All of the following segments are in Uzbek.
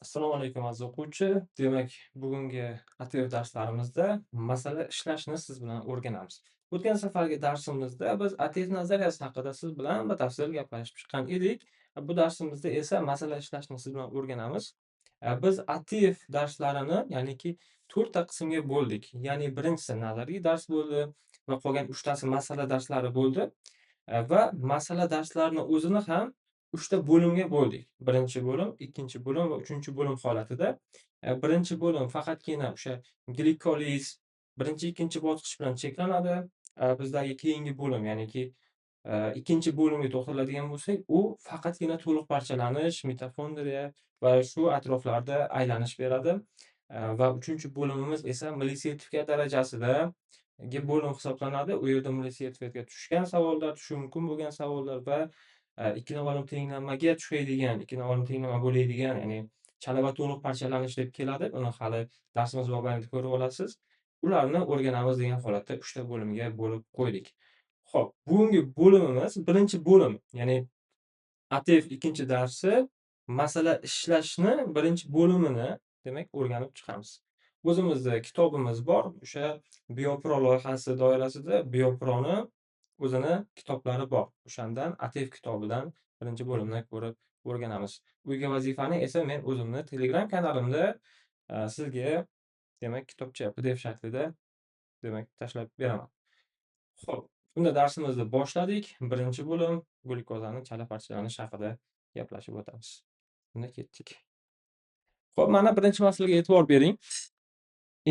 Assalomu alaykum, aziz o'quvchi. Demak, bugungi ATF darslarimizda masala ishlashni siz bilan o'rganamiz. O'tgan safargi darsimizda biz ATF nazariyasi haqida siz bilan batafsil gaplashib chiqqan edik. Bu darsimizda esa masala ishlashni siz bilan o'rganamiz. Biz ATF darslarini, ya'niki 4 ta qismga bo'ldik. Ya'ni birinchisi nazariy dars bo'ldi va qolgan 3 tasi masala darslari bo'ldi. Va masala darslarini o'zini ham 3 ta bo'limga bo'ldik. Birinchi bo'lim, ikkinchi bo'lim va uchinchi bo'lim holatida. Birinchi bo'lim faqatgina o'sha glikoliz birinchi, ikkinchi bosqich bilan cheklanadi. Bizdagi keyingi bo'lim, ya'niki ikkinchi bo'limga to'xtaladigan bo'lsak, u faqatgina to'liq parchalanish, mitoxondriya va shu atroflarda aylanish beradi. Va uchinchi bo'limimiz esa milliy sertifikat darajasidagi bo'lim hisoblanadi. U yerda milliy sertifikatga tushgan savollar, tushishi mumkin bo'lgan savollar va ikki navolim tenglanmaga tushadigan, ikki navolim tenglama bo'ladigan, ya'ni chala va to'liq parchalanish deb keladi. Uni hali darsimiz mobaynida ko'rib olasiz. Ularni o'rganamiz degan holatda 3 ta bo'limga bo'lib qo'ydik. Xo'p, bugungi bo'limimiz birinchi bo'lim, ya'ni ATF ikkinchi darsi masala ishlashni birinchi bo'limini demak o'rganib chiqamiz. O'zimizda kitobimiz bor. O'sha BioPro loyihasi doirasida BioProni o'zini kitoblari bor. O'shandan ATF kitobidan birinchi bo'limni ko'rib o'rganamiz. Uyga vazifani esa men o'zimni Telegram kanalimda sizga demak kitobcha PDF shaklida demak tashlab beraman. Xo'p, unda darsimizni boshladik. Birinchi bo'lim glyukozani chala parchalanish haqida gaplashib o'tamiz. Unda ketdik. Xo'p, mana birinchi masalaga e'tibor bering.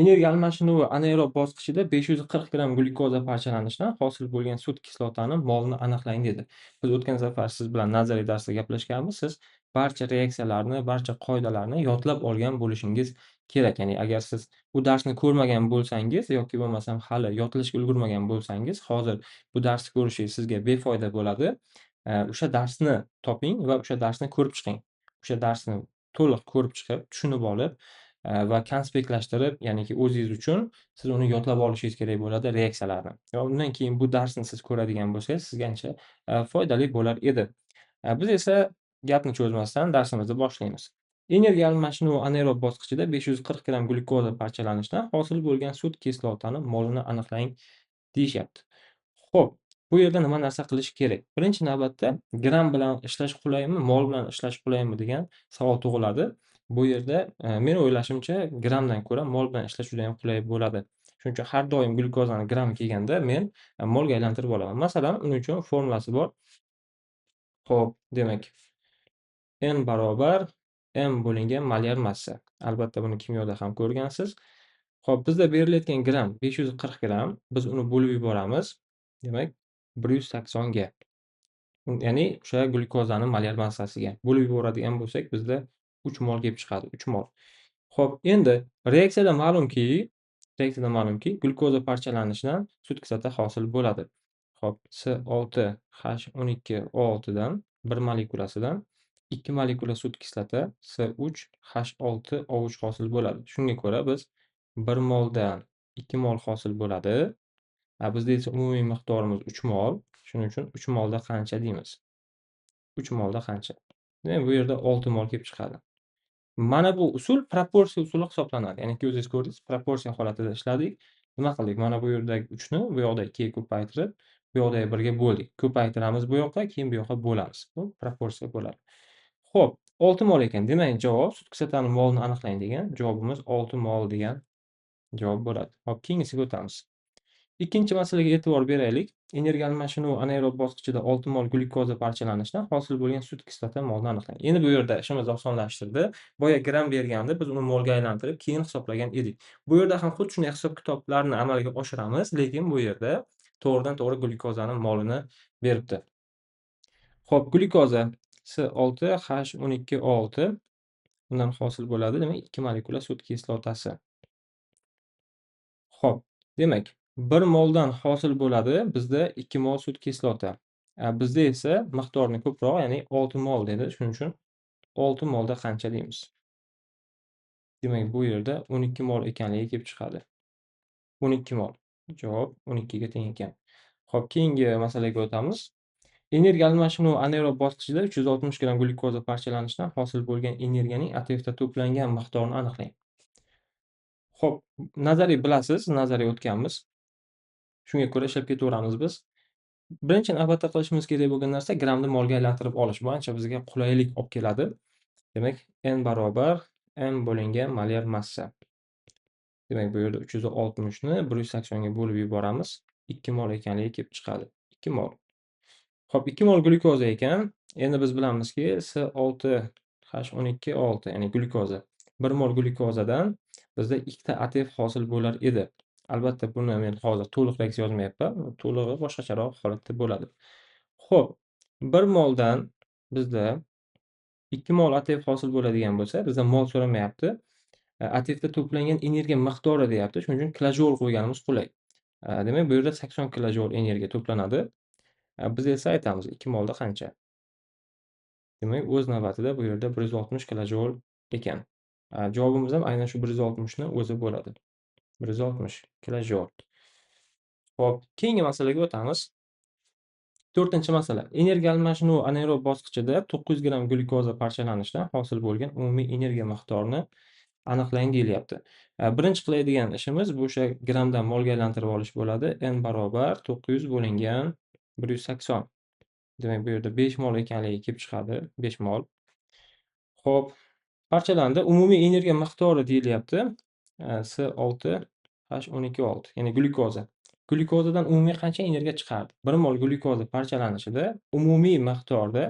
Energiya almashinuvi anaerob bosqichida 540 gramm glyukoza parchalanishidan hosil bo'lgan sut kislotani molini aniqlang dedi. Biz o'tgan safar siz bilan nazariy darsda gaplashganmiz. Siz barcha reaksiyalarni, barcha qoidalarni yodlab olgan bo'lishingiz kerak. Ya'ni agar siz bu darsni ko'rmagan bo'lsangiz yoki bo'lmasam hali yodlashga ulgurmagan bo'lsangiz, hozir bu darsni ko'rishingiz sizga befoyda bo'ladi. O'sha darsni toping va o'sha darsni ko'rib chiqing. O'sha darsni to'liq ko'rib chiqib, tushunib olib va konspektlashtirib, ya'niki o'zingiz uchun siz uni yodlab olishingiz kerak bo'ladi reaksiyalarni. Va undan keyin bu darsni siz ko'radigan bo'lsangiz, sizga ancha foydali bo'lar edi. Biz esa gapni cho'zmasdan darsimizni boshlaymiz. Energiya almashinuvi anaerob bosqichida 540 gramm glyukoza parchalanishidan hosil bo'lgan sut kislotani molini aniqlang deyishyapti. Xo'p, bu yerda nima narsa qilish kerak? Birinchi navbatda gramm bilan ishlash qulaymi, mol bilan ishlash qulaymi degan savol tug'iladi. Bu yerda men o'ylashimcha grammdan ko'ra mol bilan ishlash juda ham qulay bo'ladi. Shuning uchun har doim glyukozani gramm kelganda men molga aylantirib olaman. Masalan, uning uchun formulasi bor. Xo'p, demak, N barobar M bo'lingan molyar massa. Albatta buni kimyoda ham ko'rgansiz. Xo'p, bizda berilayotgan gramm 540 gramm. Biz uni bo'lib yuboramiz. Demak, 180 ga. Ya'ni o'sha glyukozani molyar massasiga bo'lib yuboradigan bo'lsak, bizda 3 mol kelib chiqadi, 3 mol. Xo'p, endi reaksiyada ma'lumki, glyukoza parchalanishidan sut kislota hosil bo'ladi. Xo'p, C6H12O6 dan bir molekulasidan 2 molekula sut kislota C3H6O3 hosil bo'ladi. Shunga ko'ra biz 1 moldan 2 mol hosil bo'ladi. Bizda esa umumiy miqdorimiz 3 mol. Shuning uchun 3 molda qancha deymiz? 3 molda qancha? Demak, bu yerda 6 mol kelib chiqadi. Mana bu usul proporsiya usuli hisoblanadi. Ya'ni o'zingiz ko'rdingiz, proporsiya holatida ishladik. Nima qildik? Mana bu yerdagi 3 ni bu yoqda 2 ga ko'paytirib, bu yoqdagi 1 ga bo'ldik. Ko'paytiramiz bu yoqqa, keyin bu yoqqa bo'lamiz. Bu proporsiya bo'ladi. Xo'p, 6 mol ekan. Demak, javob sut kislotani molini aniqlang degan javobimiz 6 mol degan javob bo'ladi. Xo'p, keyingisiga o'tamiz. Ikkinchi masalaga e'tibor beraylik. Energiya almashinuvi anaerob bosqichida 6 mol glyukoza parchalanishidan hosil bo'lgan sut kislota molini aniqlang. Endi bu yerda ishimizni osonlashtirdi. Boya gramm berganda biz uni molga aylantirib, keyin hisoblagan edik. Bu yerda ham xuddi shunday hisob-kitoblarni amalga oshiramiz, lekin bu yerda to'g'ridan-to'g'ri glyukozani molini beribdi. Xo'p, glyukoza C6H12O6 undan hosil bo'ladi. Demak, 2 molekula sut kislotasi. Xo'p, demak, 1 moldan hosil bo'ladi bizda 2 mol sut kislota. Bizda esa miqdorni ko'proq, ya'ni 6 mol dedi. Shuning uchun 6 molda qancha deymiz? Demak, bu yerda 12 mol ekanligi kelib chiqadi. 12 mol. Javob 12 ga teng ekan. Xo'p, keyingi masalaga o'tamiz. Energiya almashinuvi anaerob bosqichida 360 gramm glyukoza parchalanishidan hosil bo'lgan energiyaning ATFda to'plangan miqdorini aniqlang. Xo'p, nazariy bilasiz, nazariy o'tganmiz. Shunga ko'ra ishlab ketaveramiz biz. Birinchi navbatda qilishimiz kerak bo'lgan narsa grammni molga aylantirib olish. Bu ancha bizga qulaylik olib keladi. Demak, n barobar m bo'lingan molyar massa. Demak, bu yerda 360 ni 180 ga bo'lib yuboramiz. 2 mol ekanligi kelib chiqadi. 2 mol. Xo'p, 2 mol glyukoza ekan. Endi biz bilamizki, C6H12O6, ya'ni glyukoza. 1 mol glyukozadan bizda 2 ta ATF hosil bo'lar edi. Albatta buni men hozir to'liq reaksiya yozmayapman. To'lig'i boshqacharoq holatda bo'ladi. Xo'p, 1 moldan bizda 2 mol ATF hosil bo'ladigan bo'lsa, bizda mol so'ramayapti. ATFda to'plangan energiya miqdori deyapti. Shuning uchun kilojoul qo'yganimiz qulay. Demak, bu yerda 80 kilojoul energiya to'planadi. Biz esa aytamiz 2 molda qancha? Demak, o'z navbatida bu yerda 160 kilojoul ekan. Javobimiz ham aynan shu 160 ni o'zi bo'ladi. 160 kilojoul. Xo'p, keyingi masalaga o'tamiz. 4-masala. Energiya almashinuvi anaerob bosqichida 900 gramm glyukoza parchalanishidan hosil bo'lgan umumiy energiya miqdorini aniqlang deyilyapti. Birinchi qiladigan ishimiz bu o'sha grammdan molga aylantirib olish bo'ladi. N barobar 900 bo'lingan 180. Demak, bu yerda 5 mol ekanligi kelib chiqadi. 5 mol. Xo'p, parchalandi. Umumiy energiya miqdori deyilyapti. C6H12O6, ya'ni glyukoza. Glyukozadan umumiy qancha energiya chiqardi? 1 mol glyukoza parchalanishida umumiy miqdorda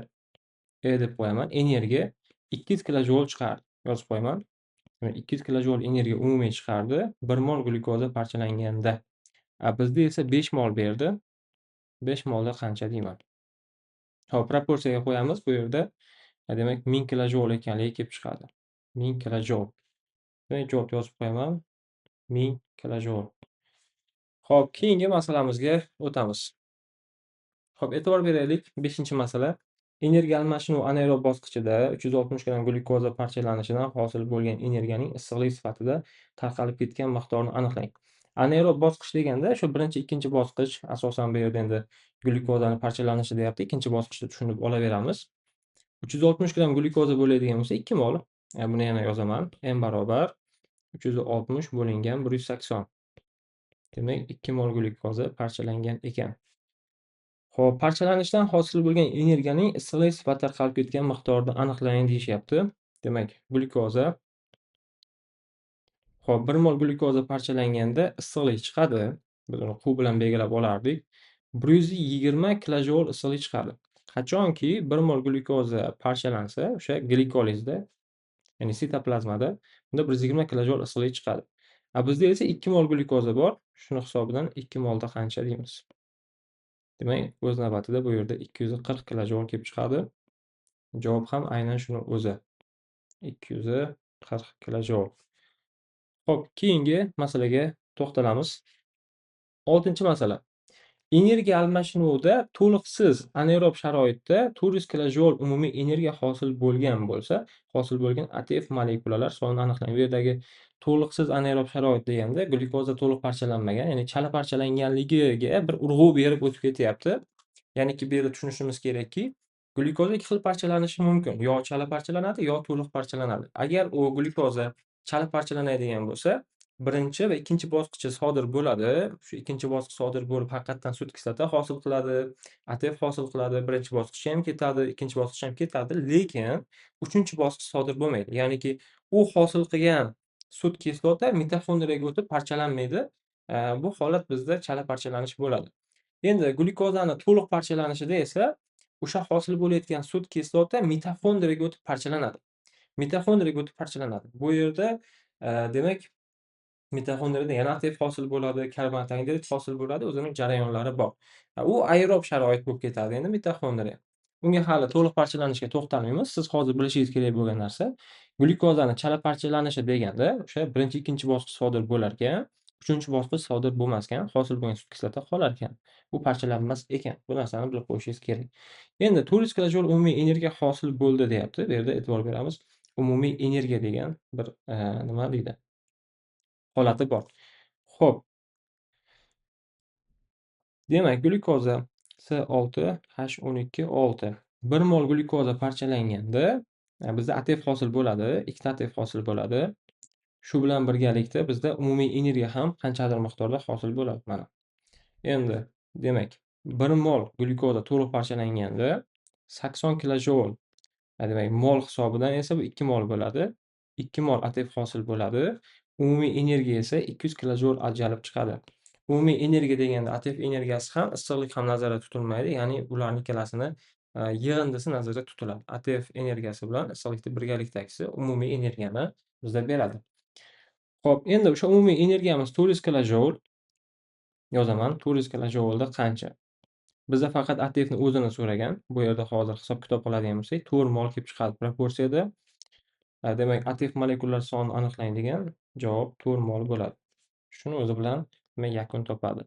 E deb qo'yaman, energiya 200 kilojoul chiqardi. Yozib qo'yaman. Demak, 200 kilojoul energiya umumiy chiqardi 1 mol glyukoza parchalanganda. Bizda esa 5 mol berdi. 5 molda qancha deyman. Xo'p, proporsiyaga qo'yamiz bu yerda. Demak, 1000 kilojoul ekanligi kelib chiqadi. 1000 kilojoul. Demak, javob yozib qo'yaman. 1000 kilojoul. Xo'p, keyingi masalamizga o'tamiz. Xo'p, e'tibor beraylik. 5-masala. Energiya almashinuvi anaerob bosqichida 360 gramm glyukoza parchalanishidan hosil bo'lgan energiyaning issiqlik sifatida tarqalib ketgan miqdorini aniqlang. Anaerob bosqich deganda shu birinchi, ikkinchi bosqich, asosan bu yerda endi glyukozani parchalanishi deyapti. Ikkinchi bosqichda tushunib olaveramiz. 360 gramm glyukoza bo'ladigan bo'lsa 2 mol. Buni yana yozaman. M barobar 360 bo'lingan 180. Demak, 2 mol glyukoza parchalangan ekan. Xo'p, parchalanishdan hosil bo'lgan energiyaning issiqlik sifatida tarqalib ketgan miqdorini aniqlang deyishyapti. Demak, glyukoza. Xo'p, 1 mol glyukoza parchalanganda issiqlik chiqadi. Biz uni Q bilan belgilab olardik. 120 kilojoul issiqlik chiqadi. Qachonki 1 mol glyukoza parchalansa, o'sha glikolizda, ya'ni sitoplazmada, unda 120 kilojoul issiqlik chiqadi. Bizda esa 2 mol glyukoza bor. Shuni hisobidan 2 molda qancha deymiz. Demak, o'z navbatida bu yerda 240 kilojoul kelib chiqadi. Javob ham aynan shuni o'zi. 240 kilojoul. Xo'p, keyingi masalaga to'xtalamiz. 6-masala. Energiya almashinuvida to'liqsiz anaerob sharoitda 400 kilojoul umumiy energiya hosil bo'lgan bo'lsa, hosil bo'lgan ATF molekulalar sonini aniqlang. Bu yerdagi to'liqsiz anaerob sharoit deganda glyukoza to'liq parchalanmagan, ya'ni chala parchalanganligiga bir urg'u berib o'tib ketyapti. Ya'niki bu yerda tushunishimiz kerakki, glyukoza ikki xil parchalanishi mumkin. Yo chala parchalanadi, yo to'liq parchalanadi. Agar u glyukoza chala parchalanadigan bo'lsa, birinchi va ikkinchi bosqichi sodir bo'ladi. Shu ikkinchi bosqich sodir bo'lib, haqiqatdan sut kislota hosil qiladi, ATF hosil qiladi. Birinchi bosqichi ham ketadi, ikkinchi bosqich ham ketadi, lekin uchinchi bosqich sodir bo'lmaydi. Ya'niki u hosil qilgan sut kislota mitoxondriyaga o'tib parchalanmaydi. Bu holat bizda chala parchalanish bo'ladi. Endi glyukozani to'liq parchalanishida esa o'sha hosil bo'layotgan sut kislota mitoxondriyaga o'tib parchalanadi. Mitoxondriyaga o'tib parchalanadi. Bu yerda demak mitoxondriyada yana ATF hosil bo'ladi, karbonat angidrid hosil bo'ladi, o'zining jarayonlari bor. U aerob sharoit bo'lib ketadi endi mitoxondriya. Unga hali to'liq parchalanishga to'xtalmaymiz. Siz hozir bilishingiz kerak bo'lgan narsa, glyukozani chala parchalanishi deganda o'sha birinchi, ikkinchi bosqich sodir bo'lar ekan, uchinchi bosqich sodir bo'lmas ekan, hosil bo'lgan sut kislota qolar ekan. U parchalanmas ekan. Bu narsani bilib qo'yishingiz kerak. Endi 400 kilojoul umumiy energiya hosil bo'ldi deyapti. Bu yerda e'tibor beramiz. Umumiy energiya degan bir nima deydi? Holati bor. Xo'p. Demak, glyukoza C6H12O6. 1 mol glyukoza parchalanganda bizda ATF hosil bo'ladi, 2 ta ATF hosil bo'ladi. Shu bilan birgalikda bizda umumiy energiya ham qanchadir miqdorda hosil bo'ladi mana. Endi demak, 1 mol glyukoza to'liq parchalanganda 80 kilojoul, demak, mol hisobidan esa bu 2 mol bo'ladi. 2 mol ATF hosil bo'ladi. Umumiy energiya esa 200 kilojoul ajralib chiqadi. Umumiy energiya deganda ATF energiyasi ham, issiqlik ham nazarda tutilmaydi, ya'ni ularning ikkalasini yig'indisi nazarda tutiladi. ATF energiyasi bilan issiqlikni birgalikdagisi umumiy energiyani bizda beradi. Xo'p, endi o'sha umumiy energiyamiz 400 kilojoul yozaman. 400 kilojoulda qancha? Bizda faqat ATF ni o'zini so'ragan. Bu yerda hozir hisob-kitob qiladigan bo'lsak, 4 mol kelib chiqadi proporsiyada. Demak, ATF molekulalari sonini aniqlang degan javob 4 mol bo'ladi. Shuni o'zi bilan demak yakun topadi.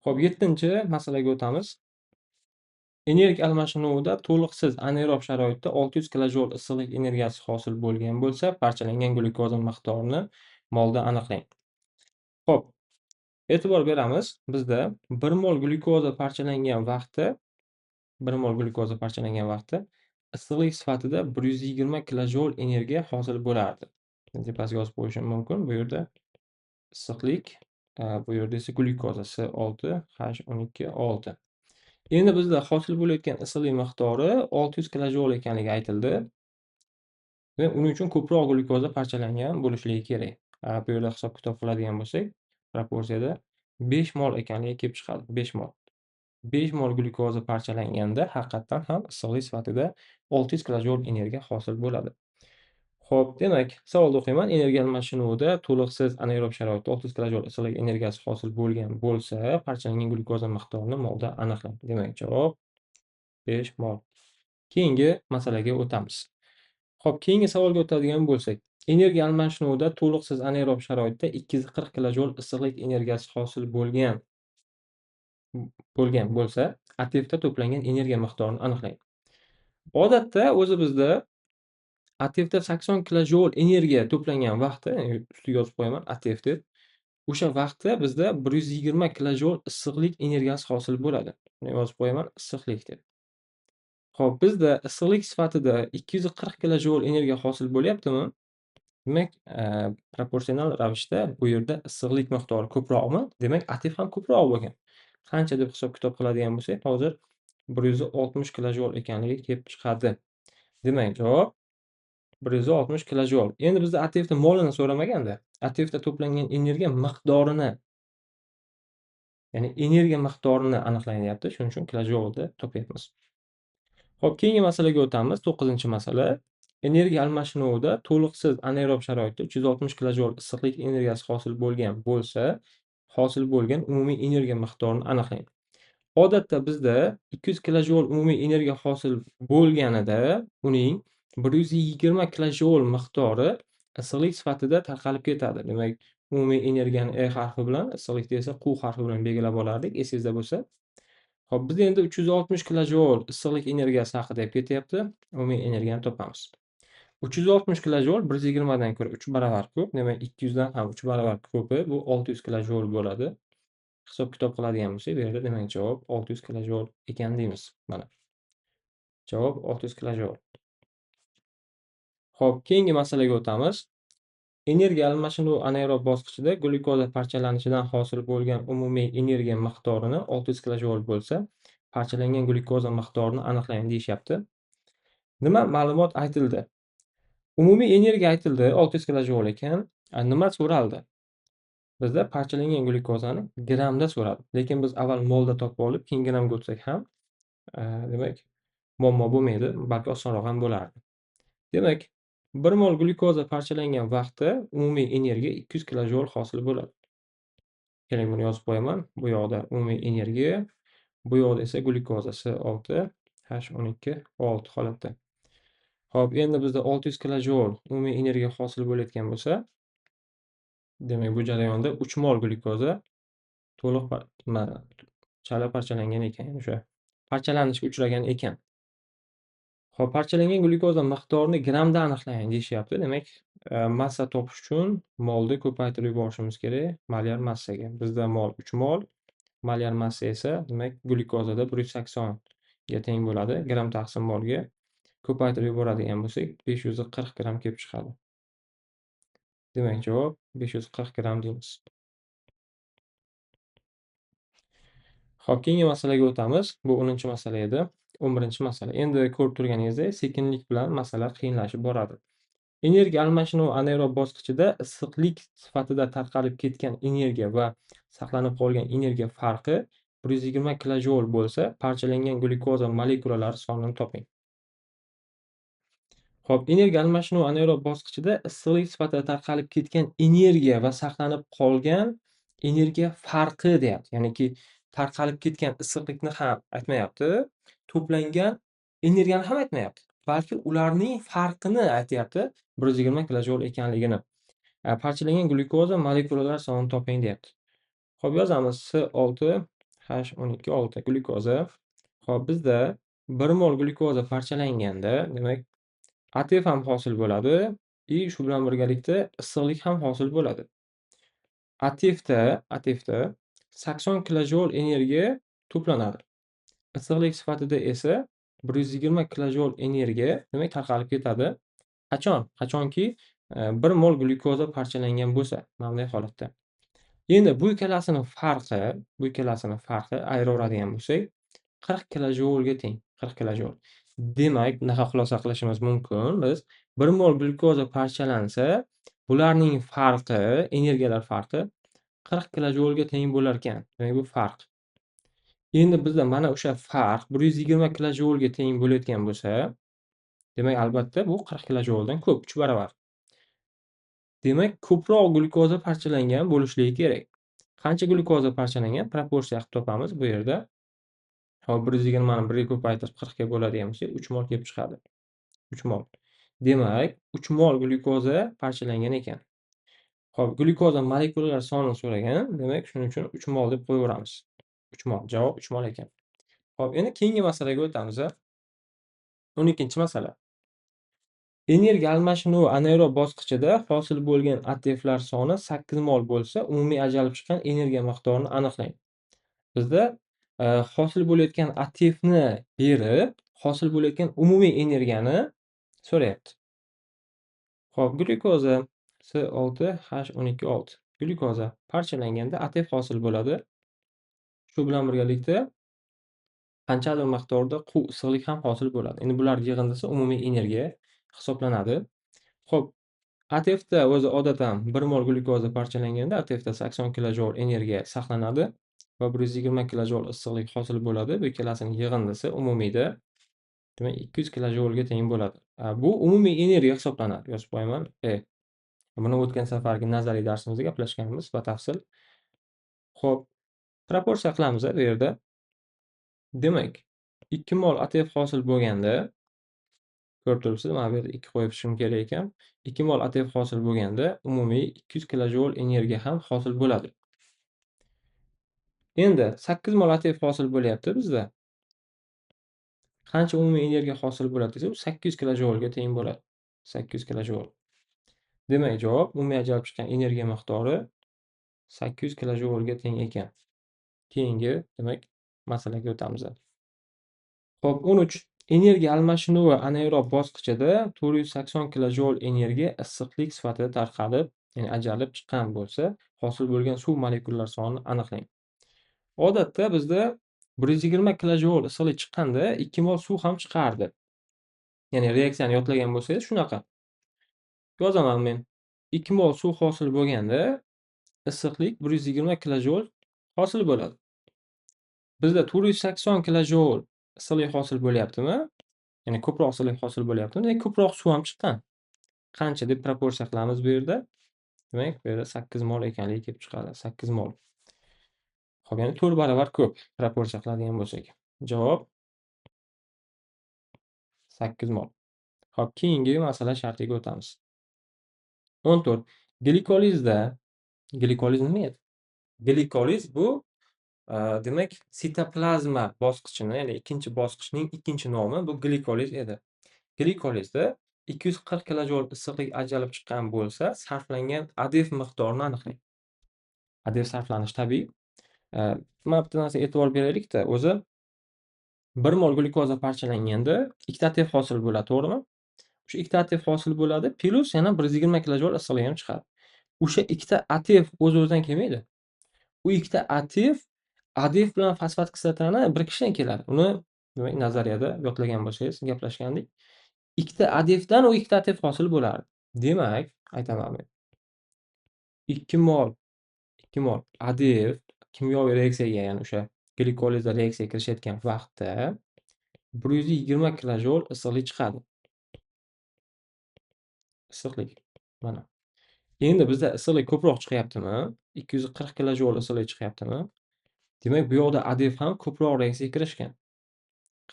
Xo'p, 7-masalaga o'tamiz. Energiya almashinuvida to'liqsiz anaerob sharoitda 600 kilojoul issiqlik energiyasi hosil bo'lgan bo'lsa, parchalangan glyukoza miqdorini molda aniqlang. Xo'p, e'tibor beramiz. Bizda 1 mol glyukoza parchalangan vaqtda 1 mol glyukoza parchalangan vaqtda issiqlik sifatida 120 kilojoul energiya hosil bo'lardi. Tepasiga yozib qo'yishim mumkin. Bu yerda issiqlik, bu yerda esa glyukoza C6H12O6. Endi bizda hosil bo'layotgan issiqlik miqdori 600 kilojoul ekanligi aytildi. Demak, uning uchun ko'proq glyukoza parchalangan bo'lishligi kerak. Bu yerda hisob-kitob qiladigan bo'lsak, proporsiyada 5 mol ekanligi kelib chiqadi. 5 mol. 5 mol glyukoza parchalanganda haqiqatdan ham issiqlik sifatida 600 kilojoul energiya hosil bo'ladi. Xo'p, demak, savolni o'qiyman. Energiya almashinuvida to'liqsiz anaerob sharoitda 600 kilojoul issiqlik energiyasi hosil bo'lgan bo'lsa, parchalangan glyukoza miqdorini molda aniqlang. Demak, javob 5 mol. Keyingi masalaga o'tamiz. Xo'p, keyingi savolga o'tadigan bo'lsak, energiya almashinuvida to'liqsiz anaerob sharoitda 240 kilojoul issiqlik energiyasi hosil bo'lgan bo'lsa, ATFda to'plangan energiya miqdorini aniqlang. Odatda o'zi bizda ATFda 80 kilojoul energiya to'plangan vaqtda, ustiga yozib qo'yaman ATF deb, o'sha vaqtda bizda 120 kilojoul issiqlik energiyasi hosil bo'ladi. Buni yozib qo'yaman issiqlik deb. Xo'p, bizda issiqlik sifatida 240 kilojoul energiya hosil bo'lyaptimi? Demak, proporsional ravishda bu yerda issiqlik miqdori ko'proqmi? Demak, ATF ham ko'proq bo'lgan. Qancha deb hisob-kitob qiladigan bo'lsak, hozir 160 kilojoul ekanligi kelib chiqadi. Demak, javob 160 kilojoul. Endi bizda ATFda molini so'ramaganda, ATFda to'plangan energiya miqdorini, ya'ni energiya miqdorini aniqlanyapti. Shuning uchun kilojoulda topyapmiz. Xo'p, keyingi masalaga o'tamiz. 9-masala. Energiya almashinuvida to'liqsiz anaerob sharoitda 360 kilojoul issiqlik energiyasi hosil bo'lgan bo'lsa, hosil bo'lgan umumiy energiya miqdorini aniqlang. Odatda bizda 200 kilojoul umumiy energiya hosil bo'lganida uning 120 kilojoul miqdori issiqlik sifatida tarqalib ketadi. Demak, umumiy energiyani E harfi bilan, issiqlikni esa Q harfi bilan belgilab olardik, esingizda bo'lsa. Xo'p, biz endi 360 kilojoul issiqlik energiyasi haqida gap ketyapti. Umumiy energiyani topamiz. 360 kilojoul 120 dan ko'ra 3 barobar ko'p. Demak, 200 dan ham 3 barobar ko'pi bu 600 kilojoul bo'ladi. Hisob-kitob qiladigan bo'lsak, bu yerda demak javob 600 kilojoul ekan deymiz. Mana. Javob 600 kilojoul. Xo'p, keyingi masalaga o'tamiz. Energiya almashinuvi anaerob bosqichida glyukoza parchalanishidan hosil bo'lgan umumiy energiya miqdorini 600 kilojoul bo'lsa, parchalangan glyukoza miqdorini aniqlang deyishyapti. Nima ma'lumot aytildi? Umumiy energiya aytildi, 600 kilojoul ekan. Nima so'raldi? Bizda parchalangan glyukozani grammda so'radi. Lekin biz avval molda topib olib, keyin grammga o'tsak ham, demak, muammo bo'lmaydi, balki osonroq ham bo'lardi. Demak, 1 mol glyukoza parchalangan vaqtda umumiy energiya 200 kilojoul hosil bo'ladi. Keling, buni yozib qo'yaman. Bu yoqda umumiy energiya, bu yoqda esa glyukoza C6H12O6 holatda. Xo'p, endi bizda 600 kilojoul umumiy energiya hosil bo'layotgan bo'lsa, demak, bu jarayonda 3 mol glyukoza to'liq chala parchalangan ekan, ya'ni o'sha parchalanishga uchragan ekan. Xo'p, parchalangan glyukoza miqdorini grammda aniqlang deyishyapti. Demak, massa topish uchun molni ko'paytirib yuborishimiz kerak molyar massaga. Bizda mol 3 mol, Molyar massa esa, demak, glyukozada 180 ga teng bo'ladi. Gramm taqsim molga ko'paytirib yuboradigan bo'lsak, 540 gramm kelib chiqadi. Demak, javob 540 gramm deymiz. Xo'p, keyingi masalaga o'tamiz. Bu 10-masala edi. 11-masala. Endi ko'rib turganingizdek, sekinlik bilan masala qiyinlashib boradi. Energiya almashinuvi anaerob bosqichida issiqlik sifatida tarqalib ketgan energiya va saqlanib qolgan energiya farqi 120 kilojoul bo'lsa, parchalangan glyukoza molekulalari sonini toping. Xo'p, energiya almashinuvi anaerob bosqichida issiqlik sifatida tarqalib ketgan energiya va saqlanib qolgan energiya farqi deyapti. Ya'niki tarqalib ketgan issiqlikni ham aytmayapti, to'plangan energiyani ham aytmayapti, balki ularning farqini aytyapti, 120 kilojoul ekanligini. Parchalangan glyukoza molekulalari sonini toping deyapti. Xo'p, yozamiz C6H12O6 glyukoza. Xo'p, bizda 1 mol glyukoza parchalanganda, demak, ATF ham hosil bo'ladi va shu bilan birgalikda issiqlik ham hosil bo'ladi. ATFda 80 kilojoul energiya to'planadi. Issiqlik sifatida esa 120 kilojoul energiya, demak, tarqalib ketadi. Qachon? Qachonki 1 mol glyukoza parchalangan bo'lsa, mana bunday holatda. Endi bu ikkalasini farqi ayiraveradigan bo'lsak, 40 kilojoulga teng, 40 kilojoul. Demak, bunaqa xulosa qilishimiz mumkin. Biz 1 mol glyukoza parchalansa, bularning farqi, energiyalar farqi 40 kilojoulga teng bo'lar ekan. Demak, bu farq. Endi bizda mana o'sha farq 120 kilojoulga teng bo'layotgan bo'lsa, demak, albatta bu 40 kilojouldan ko'p, 3 barobar. Demak, ko'proq glyukoza parchalangan bo'lishligi kerak. Qancha glyukoza parchalangan? Proporsiya qilib topamiz bu yerda. Hop, 120 ni 1 ga ko'paytirib 40 ga bo'ladigan bo'lsak, 3 mol kelib chiqadi. 3 mol. Demak, 3 mol glyukoza parchalangan ekan. Xo'p, glyukoza molekulalari sonini so'ragan. Demak, shuning uchun 3 mol deb qo'yaveramiz. 3 mol. Javob 3 mol ekan. Xo'p, endi keyingi masalaga o'tamiz. 12-masala. Energiya almashinuvi anaerob bosqichida hosil bo'lgan ATFlar soni 8 mol bo'lsa, umumiy ajralib chiqqan energiya miqdorini aniqlang. Bizda hosil bo'layotgan ATFni berib, hosil bo'layotgan umumiy energiyani so'rayapti. Xo'p, glyukoza C6H12O6. Glyukoza parchalanganda ATF hosil bo'ladi. Shu bilan birgalikda qanchadir miqdorda quv issiqlik ham hosil bo'ladi. Endi bular yig'indisi umumiy energiya hisoblanadi. Xo'p, ATFda o'zi odatan 1 mol glyukoza parchalanganda ATFda 80 kilojoul energiya saqlanadi va 120 kilojoul issiqlik hosil bo'ladi. Bu ikkalasining yig'indisi umumiyda demak 200 kilojoulga teng bo'ladi. Bu umumiy energiya hisoblanadi. Yozib qo'yaman. Buni o'tgan safargi nazariy darsimizda gaplashganmiz batafsil. Xo'p, proporsiya qilamiz bu yerda. Demak, 2 mol ATF hosil bo'lganda, ko'rib turibsiz, mana bu yerda 2 qo'yib chiqishim kerak ekan. 2 mol ATF hosil bo'lganda umumiy 200 kilojoul energiya ham hosil bo'ladi. Endi 8 mol ATF hosil bo'lyapti bizda. Qancha umumiy energiya hosil bo'ladi desa, u 800 kilojoulga teng bo'ladi. 800 kilojoul. Demak, javob umumiy ajralib chiqqan energiya miqdori 800 kilojoulga teng ekan. Keyingi, demak, masalaga o'tamiz. Xo'p, 13. Energiya almashinuvi anaerob bosqichida 480 kilojoul energiya issiqlik sifatida tarqalib, ya'ni ajralib chiqqan bo'lsa, hosil bo'lgan suv molekulalari sonini aniqlang. Odatda bizda 120 kilojoul issiqlik chiqqanda 2 mol suv ham chiqardi. Ya'ni reaksiyani yodlagan bo'lsangiz shunaqa. Yozaman men. 2 mol suv hosil bo'lganda issiqlik 120 kilojoul hosil bo'ladi. Bizda 480 kilojoul issiqlik hosil bo'lyaptimi? Ya'ni ko'proq issiqlik hosil bo'lyaptimi? Demak, ko'proq suv ham chiqqan. Qancha deb proporsiya qilamiz bu yerda? Demak, bu yerda 8 mol ekanligi kelib chiqadi. 8 mol. Xo'p, ya'ni 4 barobar ko'p proporsiya qiladigan bo'lsak. Javob 8 mol. Xo'p, keyingi masala shartiga o'tamiz. 14. Glikolizda, glikoliz nima edi? Glikoliz bu demak, sitoplazma bosqichini, ya'ni ikkinchi bosqichning ikkinchi nomi bu glikoliz edi. Glikolizda 240 kilojoul issiqlik ajralib chiqqan bo'lsa, sarflangan ADF miqdorini aniqlang. ADF sarflanishi tabiiy. Mana bitta narsaga e'tibor beraylik-da, o'zi 1 mol glyukoza parchalanganda 2 ta ATF hosil bo'ladi, to'g'rimi? O'sha 2 ta ATF hosil bo'ladi, plus yana 120 kilojoul issiqlik ham chiqadi. O'sha 2 ta ATF o'z-o'zidan kelmaydi. U 2 ta ATF ADF bilan fosfat kislotani birikishidan keladi. Uni demak nazariyada yodlagan bo'lsangiz, gaplashgandik. 2 ta ADFdan u 2 ta ATF hosil bo'lardi. Demak, aytaman men. 2 mol ADF kimyoviy reaksiyaga, ya'ni o'sha glikolizda reaksiyaga kirishayotgan vaqtda 120 kilojoul issiqlik chiqadi. Issiqlik. Mana. Endi bizda issiqlik ko'proq chiqyaptimi? 240 kilojoul issiqlik chiqyaptimi? Demak, bu yoqda ADF ham ko'proq reaksiyaga kirishgan.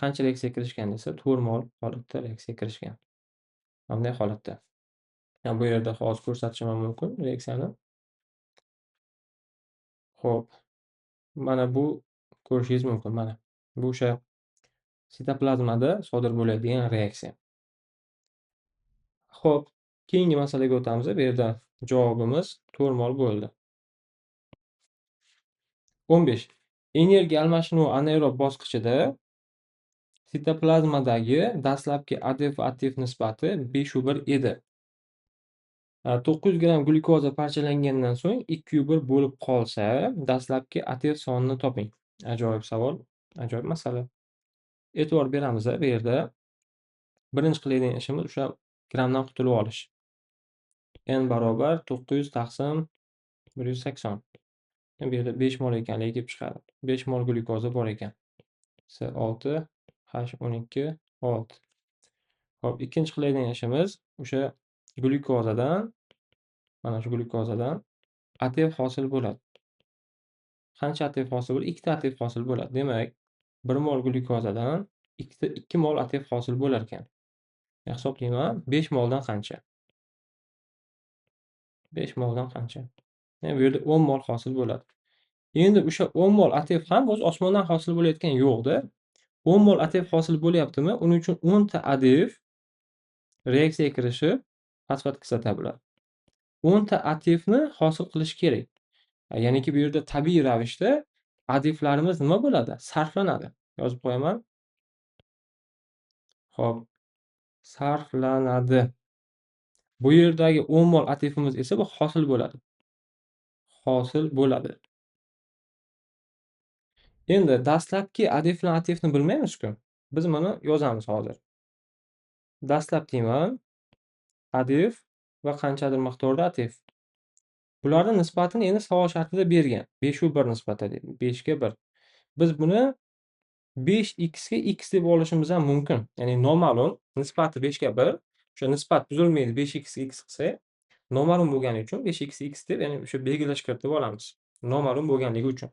Qancha reaksiyaga kirishgan desa, 4 mol holatda reaksiyaga kirishgan. Mana bunday holatda. Yani bu yerda hozir ko'rsatishim ham mumkin reaksiyani. Xo'p. Mana bu ko'rishingiz mumkin. Mana bu o'sha sitoplazmada sodir bo'ladigan reaksiya. Xo'p, keyingi masalaga o'tamiz. Bu yerda javobimiz 4 mol bo'ldi. 15. Energiya almashinuvi anaerob bosqichida sitoplazmadagi dastlabki ADF va ATF nisbati 5:1 edi. 900 gramm glyukoza parchalangandan so'ng 2:1 bo'lib qolsa, dastlabki ATF sonini toping. Ajoyib savol, ajoyib masala. E'tibor beramiz bu yerda. Birinchi qiladigan ishimiz o'sha grammdan qutulib olish. N barobar 900 taqsim 180. Bu yerda 5 mol ekanligi kelib chiqadi. 5 mol glyukoza bor ekan. S6 H12 6. Xo'p, ikkinchi qiladigan ishimiz o'sha glyukozadan, mana shu glyukozadan ATF hosil bo'ladi. Qancha ATF hosil bo'ladi? 2 ta ATF hosil bo'ladi. Demak, 1 mol glyukozadan 2 mol ATF hosil bo'lar ekan. Hisoblayman, 5 moldan qancha? 5 moldan qancha? Yani bu yerda 10 mol hosil bo'ladi. Endi o'sha 10 mol ATF ham o'z osmondan hosil bo'layotgan yo'q-da. 10 mol ATF hosil bo'lyaptimi? Uning uchun 10 ta ADF reaksiyaga kirishib fosfat kislota bo'ladi. 10 ta ATFni hosil qilish kerak. Ya'niki bu yerda tabiiy ravishda ADFlarimiz nima bo'ladi? Sarflanadi. Yozib qo'yaman. Xo'p, sarflanadi. Bu yerdagi 10 mol ATFimiz esa bu hosil bo'ladi. Hosil bo'ladi. Endi dastlabki ADF bilan ATFni bilmaymiz-ku. Biz buni yozamiz hozir. Dastlab deyman ADF va qanchadir miqdorda ATF. Bularning nisbatini endi savol shartida bergan. 5:1 nisbatda deydi. 5 ga 1. Biz buni 5x ga x deb olishimiz ham mumkin. Ya'ni noma'lum nisbati 5 ga 1. O'sha nisbat buzilmaydi 5x ga x qilsak, noma'lum bo'lgani uchun 5x x deb, ya'ni o'sha belgilash kiritib olamiz. Noma'lum bo'lganligi uchun.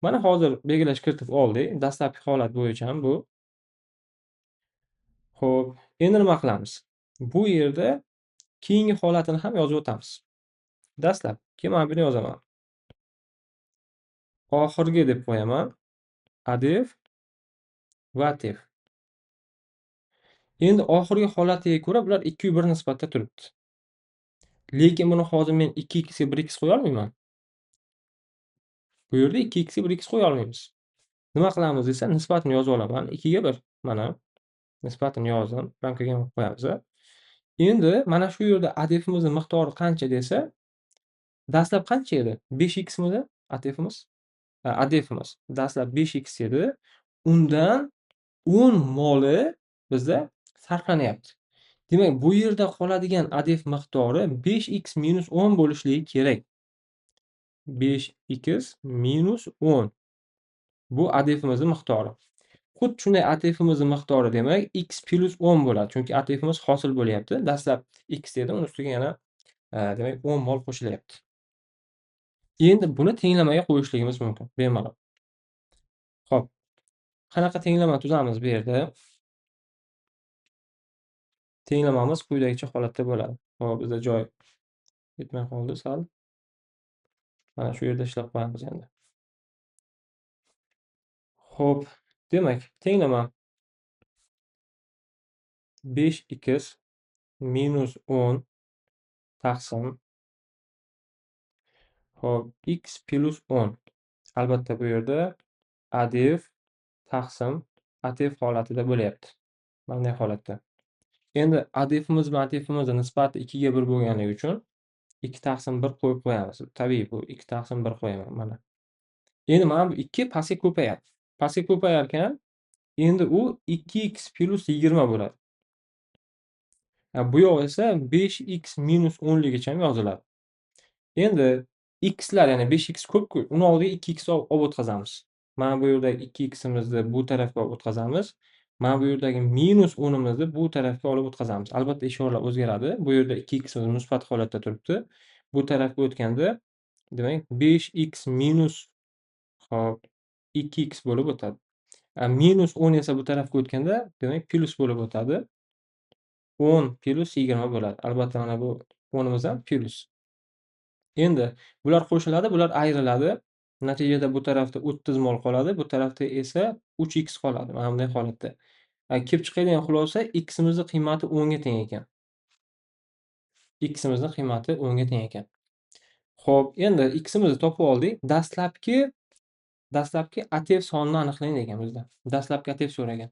Mana hozir belgilash kiritib oldik. Dastlabki holat bo'yicha ham bu. Xo'p, endi nima qilamiz? Bu yerda keyingi holatini ham yozib o'tamiz. Dastlab keyin mana buni yozaman. Oxirgi deb qo'yaman. ADF va ATF. Endi oxirgi holatiga ko'ra bular 2:1 nisbatda turibdi. Lekin buni hozir men 2x ga 1x qo'ya olmayman. Bu yerda 2x ga 1x qo'ya olmaymiz. Nima qilamiz desa, nisbatini yozib olaman. 2 ga 1. Mana nisbatini yozdim. Ramkaga ham qo'yamiz. Endi mana shu yerda ADFimizning miqdori qancha desa, dastlab qancha edi? 5x midi ATFimiz? ADFimiz dastlab 5x edi. Undan 10 moli bizda sarflanyapti. Demak, bu yerda qoladigan ADF miqdori 5x minus 10 bo'lishligi kerak. 5x minus 10. Bu ADFimizning miqdori. Xuddi shunday ATFimizning miqdori demak x plus 10 bo'ladi. Chunki ATFimiz hosil bo'lyapti. Dastlab x dedi, uni ustiga yana demak 10 mol qo'shilyapti. Endi buni tenglamaga qo'yishligimiz mumkin bemalol. Xo'p. Qanaqa tenglama tuzamiz bu yerda? Tenglamamiz quyidagicha holatda bo'ladi. Xo'p, bizda joy yetmay qoldi sal. Mana shu yerda ishlab qo'yamiz endi. Xo'p, demak, tenglama 5x minus 10 taqsim xo'p, x plus 10. Albatta bu yerda ADF taqsim ATF holatida bo'lyapti. Mana bunday holatda. Endi ADFimiz bilan ATFimizni nisbati 2 ga 1 bo'lganligi uchun 2 taqsim 1 qo'yib qo'yamiz. Tabiiy bu 2 taqsim 1 qo'yaman mana. Endi mana bu 2 pastga ko'payadi. Pastga ko'payar ekan, endi u 2x plus 20 bo'ladi. Bu yoq esa 5x minus 10 ligicha ham yoziladi. Endi xlar, ya'ni 5x ko'p-ku, uni oldiga 2x olib o'tkazamiz. Mana bu yerdagi 2ximizni bu tarafga olib o'tkazamiz. Mana bu yerdagi minus 10imizni bu tarafga olib o'tkazamiz. Albatta ishoralar o'zgaradi. Bu yerda 2ximiz musbat holatda turibdi. Bu tarafga o'tganda, demak 5x minus hop 2x bo'lib o'tadi. Minus 10 esa bu tarafga o'tganda, demak plus bo'lib o'tadi. 10 plus 20 bo'ladi. Albatta mana bu 10imiz ham plus. Endi bular qo'shiladi, bular ayriladi. Natijada bu tarafda 30 mol qoladi, bu tarafda esa 3x qoladi. Mana bunday holatda. Kelib chiqadigan xulosa ximizning qiymati 10 ga teng ekan. Ximizning qiymati 10 ga teng ekan. Xo'p, endi ximizni topib oldik. Dastlabki ATF sonini aniqlang degan bizda. Dastlabki ATF so'ragan.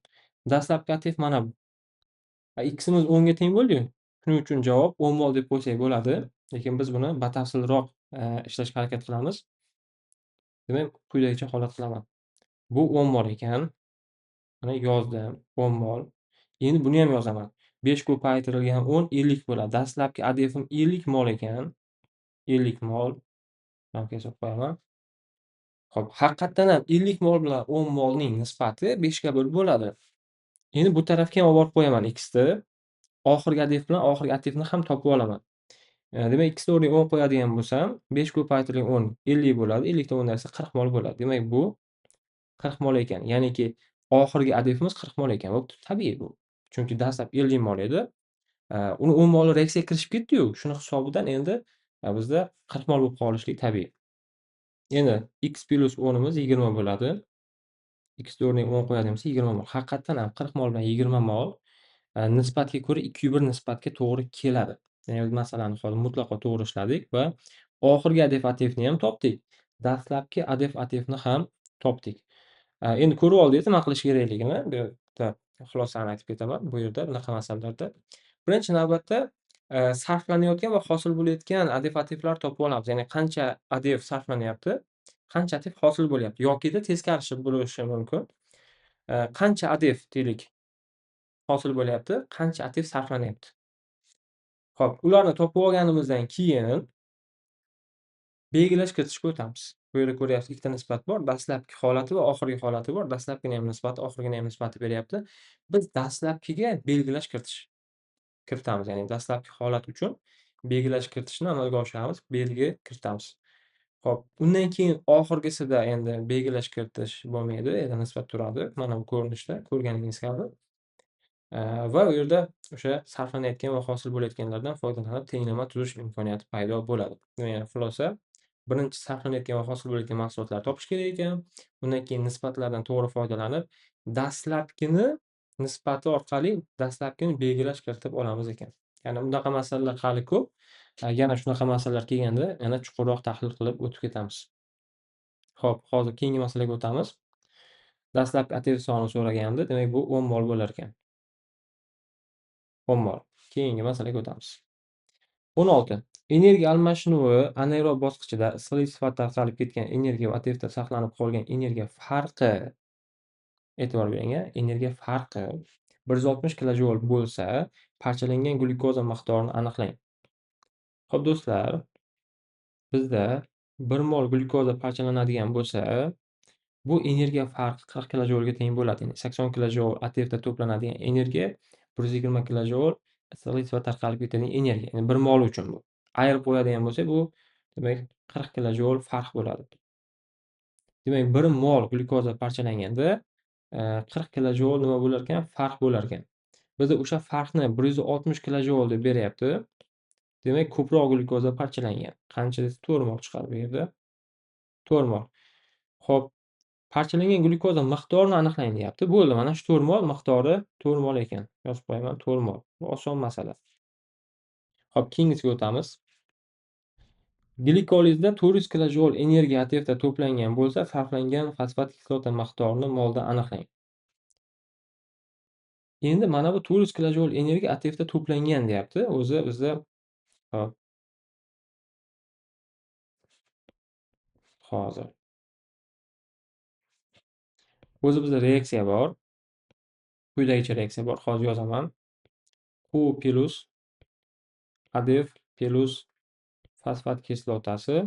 Dastlabki ATF mana bu. Ximiz 10 ga teng bo'ldi-yu. Shuning uchun javob 10 mol deb qo'ysak bo'ladi. Lekin biz buni batafsilroq ishlashga harakat qilamiz. Demak, quyidagicha holat qilaman. Bu 10 mol ekan. Mana yozdim 10 mol. Endi buni ham yozaman. 5 ko'paytirilgan 10 50 bo'ladi. Dastlabki ADFim 50 mol ekan. 50 mol. Mana kesib qo'yaman. Xo'p, haqiqatdan ham 50 mol bilan 10 molning nisbati 5 ga 1 bo'ladi. Endi bu tarafga ham olib borib qo'yaman x ni. Oxirgi ADF bilan oxirgi ATFni ham topib olaman. Demak, x ni o'rniga 10 qo'yadigan bo'lsam, 5 ko'paytirilgan 10 50 bo'ladi. 50 dan 10 ayirsa 40 mol bo'ladi. Demak, bu 40 mol ekan. Ya'niki oxirgi ADFimiz 40 mol ekan. Bu tabiiy bu. Chunki dastlab 50 mol edi. Uni 10 moli reaksiyaga kirishib ketdi-yu. Shuni hisobidan endi bizda 40 mol bo'lib qolishligi tabiiy. Endi x plus 10 imiz 20 bo'ladi. X ni o'rniga 10 qo'yadigan bo'lsak 20 mol. Haqiqatdan ham 40 mol bilan 20 mol nisbatga ko'ra 2 1 nisbatga to'g'ri keladi. Ya'ni biz masalani hozir mutlaqo to'g'ri ishladik va oxirgi ADF ATFni ham topdik. Dastlabki ADF ATFni ham topdik. Endi ko'rib oldingiz nima qilish kerakligini. Bu yerda xulosani aytib ketaman. Bu yerda bunaqa masalalarda birinchi navbatda sarflanayotgan va hosil bo'layotgan ADF ATFlar topib olamiz. Ya'ni qancha ADF sarflanyapti, qancha ATF hosil bo'lyapti yokida teskarisi bo'lishi mumkin. Qancha ADF deylik hosil bo'lyapti, qancha ATF sarflanyapti. Xo'p, ularni topib olganimizdan keyin belgilash kiritishga o'tamiz. Bu yerda ko'ryapsiz, ikkita nisbat bor. Dastlabki holati va oxirgi holati bor. Dastlabkini ham nisbati, oxirgini ham nisbati beryapti. Biz dastlabkiga belgilash kiritamiz. Ya'ni dastlabki holat uchun belgilash kiritishni amalga oshiramiz, belgi kiritamiz. Xo'p, undan keyin oxirgisida endi belgilash kiritish bo'lmaydi, endi nisbat turadi. Mana bu ko'rinishda ko'rganingiz kabi. Va u yerda o'sha sarflanayotgan va hosil bo'layotganlardan foydalanib tenglama tuzish imkoniyati paydo bo'ladi. Ya'ni xulosa, birinchi sarflanayotgan va hosil bo'layotgan mahsulotlarni topish kerak ekan. Undan keyin nisbatlardan to'g'ri foydalanib, dastlabkini nisbati orqali dastlabkini belgilash kiritib olamiz ekan. Ya'ni bunaqa masalalar hali ko'p. Yana shunaqa masalalar kelganda yana chuqurroq tahlil qilib o'tib ketamiz. Xo'p, hozir keyingi masalaga o'tamiz. Dastlabki ATF soni so'ragandi. Demak, bu 10 mol bo'lar ekan. 10 mol. Keyingi masalaga o'tamiz. 16. Energiya almashinuvi anaerob bosqichida issiqlik sifatida tarqalib ketgan energiya va ATFda saqlanib qolgan energiya farqi, e'tibor bering, energiya farqi 160 kilojoul bo'lsa, parchalangan glyukoza miqdorini aniqlang. Xo'p do'stlar, bizda 1 mol glyukoza parchalanadigan bo'lsa, bu energiya farqi 40 kilojoulga teng bo'ladi. Ya'ni 80 kilojoul ATFda to'planadigan energiya 120 kilojoul issiqlik sifatida tarqalib ketadigan energiya. Ya'ni 1 mol uchun bu. Ayirib qo'yadigan bo'lsak, bu demak 40 kilojoul farq bo'ladi. Demak, 1 mol glyukoza parchalanganda 40 kilojoul nima bo'lar ekan? Farq bo'lar ekan. Bizda o'sha farqni 160 kilojoul deb beryapti. Demak, ko'proq glyukoza parchalangan. Qancha desa 4 mol chiqadi bu yerda. 4 mol. Xo'p, parchalangan glyukoza miqdorini aniqlang deyapti. Bo'ldi, mana shu 4 mol miqdori 4 mol ekan. Yozib qo'yaman 4 mol. Bu oson masala. Xo'p, keyingisiga o'tamiz. Glikolizda 400 kilojoul energiya ATFda to'plangan bo'lsa, sarflangan fosfat kislota miqdorini molda aniqlang. Endi mana bu 400 kilojoul energiya ATFda to'plangan deyapti. O'zi bizda hop. Hozir. O'zi bizda reaksiya bor. Quyidagicha reaksiya bor. Hozir yozaman. Q plus ADF plus fosfat kislotasi